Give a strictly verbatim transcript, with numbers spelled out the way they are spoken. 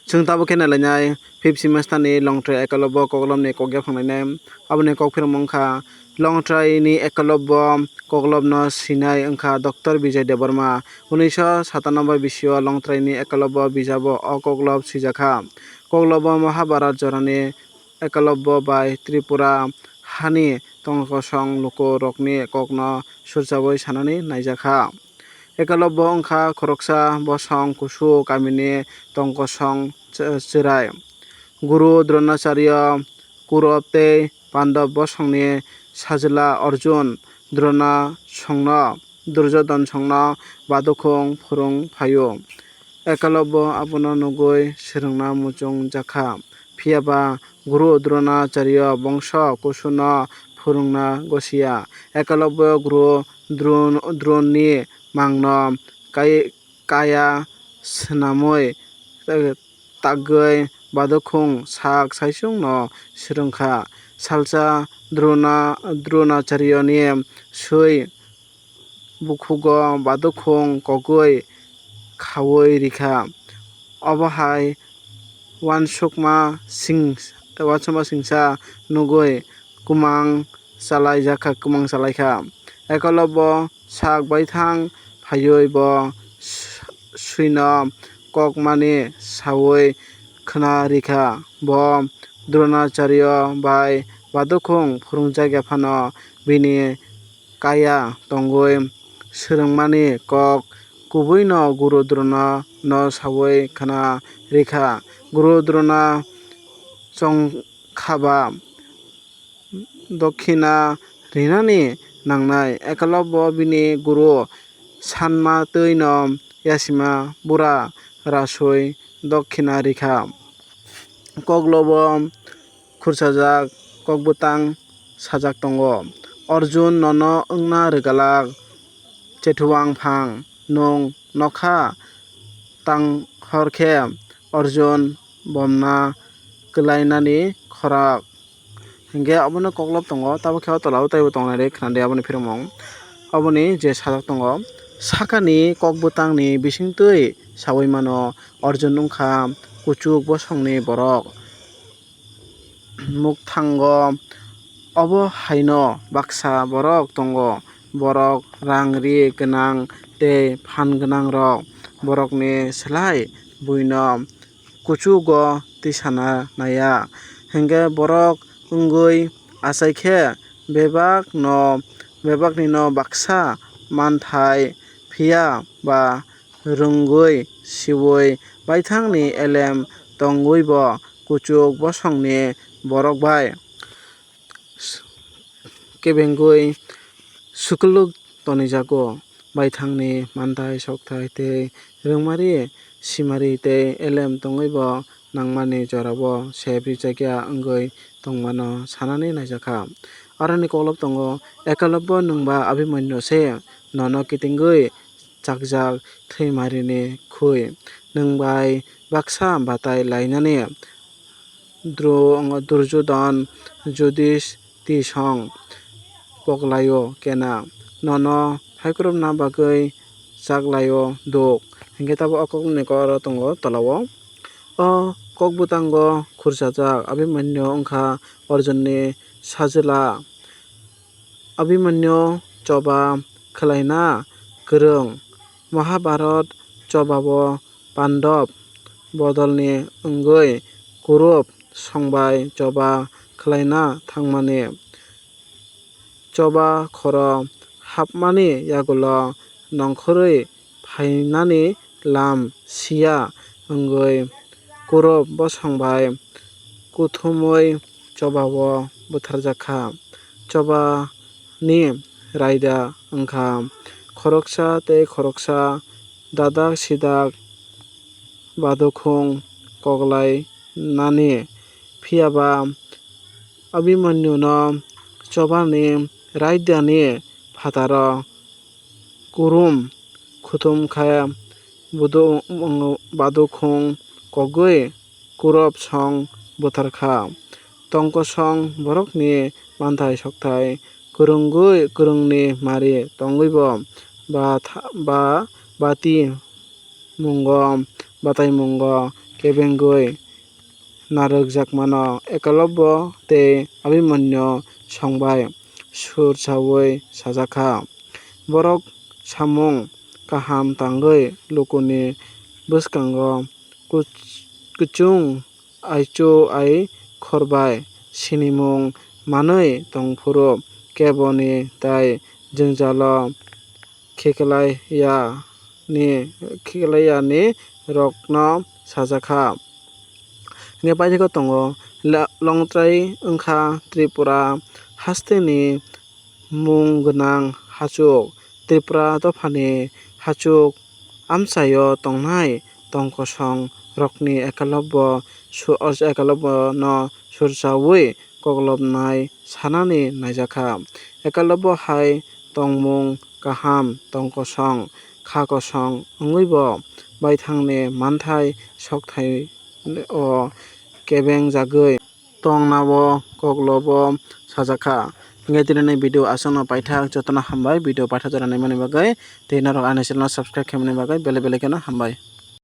Chwng tabuk khe nailainai fifth semester ni Longtrai Ekalobbo koklopni kok yaphang lainai. Aboni kok phirmung wngkha Longtrai ni Ekalobbo koklopno swinai wngkha Doctor Bijay Debbarma. Unisho satanobbai bisio Longtrai ni Ekalobbo bijabo o koklop swijakha. Koklopbo Mahabharat jorani Ekalobbo bai Tripura hani tongkosong lukurokni kokno surchawi sanani naijakha. Ekalobbo wngkha khoroksa bosong kusu kamini tongkosong ch-, chwrai. Guru Dronacharya Kurub tei Pandab bosongni sajla Arjun Drona songno Duryodhon songno badukhung phwrwng phaio. Ekalobbo abono nugwi swrwngna muchung jakha. Phiya ba Guru Dronacharya bongso kusuno phwrwngna gosia. Ekalobbo Guru Dron-, Dronni mangno kai-, kaya swnamwi, eh, tagwi badukhung sak saichungno swrwngkha. Salsa Drona-, Dronacharyani swi bukhugo badukhung kogwi khaui rikha. Obo hai uansukma sing-, uansukma singsa nugwi kwmang chalaijakha, kwmang chalaikha. Ekolobbo sak baithang phaiwi bo s-, swino kokmani saui khna rikha. Bo Dronacharya bai badukhung phwrwngjak ya phano bini kaya tongwi swrwngmani kok kubuino Guru Drona no saui khna rikha. Guru Drona chongkhaba dokhina rinani nangnai. Ekolobbo bini guru sanma twi no yasima bura rasui dokhina rikha. Koklobo khurchajak kokbwtang sajak tongo. Arjun nono wngna rwgalak chethuang phang nwng nokha tang hor khe Arjun bomna kwlainani khorok. Hinkhe obono koklop tongo, tabuk khe o tola o teibo tongnai rw khna de aboni phirmung. Oboni je sajak tongo, sakani kokbwtangni bisingtwi saui mano, Arjun wngkha kuchuk bosongni borok. Mukthango obo haino baksa borok tongo, borok rang ri gwnang tei phan gwnangrok, borokni slai buino kuchugo tisana naiya. Hinkhe borok wngwi achai khe bebakno, bebaknino baksa manthai phiya ba rwngwi siui baithangni elem tongwibo kuchuk bosongni borok bai kebengwi swkwlwk tonijago. Baithangni manthai, sokthai tei rwngmari, simari tei elem tongwibo nangmani jorao sep rijakya wngwi tongmano sanani naijakha. Aroni koklop tongo, Ekolobbo nwngba Abhimanyu se nono kitingwi chakjak thwimarini khui nwngbai baksa batai lainani. Dru-, Durjodon Judistisong poklaio kena, nono phaikrupna bagwi chaklaio duk. Hinkhe tabuk o kokni koro tongo tolao. O kokbwtango khurchajak Abhimanyu wngkha Arjunni sajwla. Abhimanyu choba khwlaina kwrwng. Mahabharat chobao Pandab bodolni wngwi Kurup songbai choba khwlaina thangmani. Choba khoro hapmani yagulo nongkhorwi phainani lam siya wngwi Kurup bosongbai kuthumwi chobao butharjakha. Chobani raida wngkha khoroksa tei khoroksa, dadak sidak badukhung koklainani. Phiyaba Abhimanyuno chobani raidani phataro kurum khutum khe budu-, badukhung kogwi Kurup song butharkha. Tongkosong borokni manthai sokthai kwrwngwi, kwrwngni mari tongwibo ba tha-, ba bati mungo, batai mungo kebengwi narwkjakmano Ekalobbo tei Abhimanyu songbai sur chaui sajakha. Borok samung kaham tangwi lukuni bwskango kuch-, kuchung aichu ai khorbai sinimung manwi tongphuru keboni tai jwngjalo khiklaiyani, khiklaiyani rokno sajakha. Hingkhe paithakgo tongo, la-, longtrai wngkha Tripura hasteni mung gwnang hachuk. Tripura dophani hachuk amchaio tongnai tongkosong rokni Ekalobbo su-, Ekalobbo no surchaui koklopnai sanani naijakha. Ekalobbo hai tongmung kaham, tongkosong, kha kosong wngwibo baithangni manthai sokthai o kebengjagwi tongnabo koklobo sajakha. Hingkhe tinini video aswkno paithak, jotono hambai video paithak jora naimani bagwi tei norok ani channel no subscribe khaimani bagwi belai belai kheno hambai.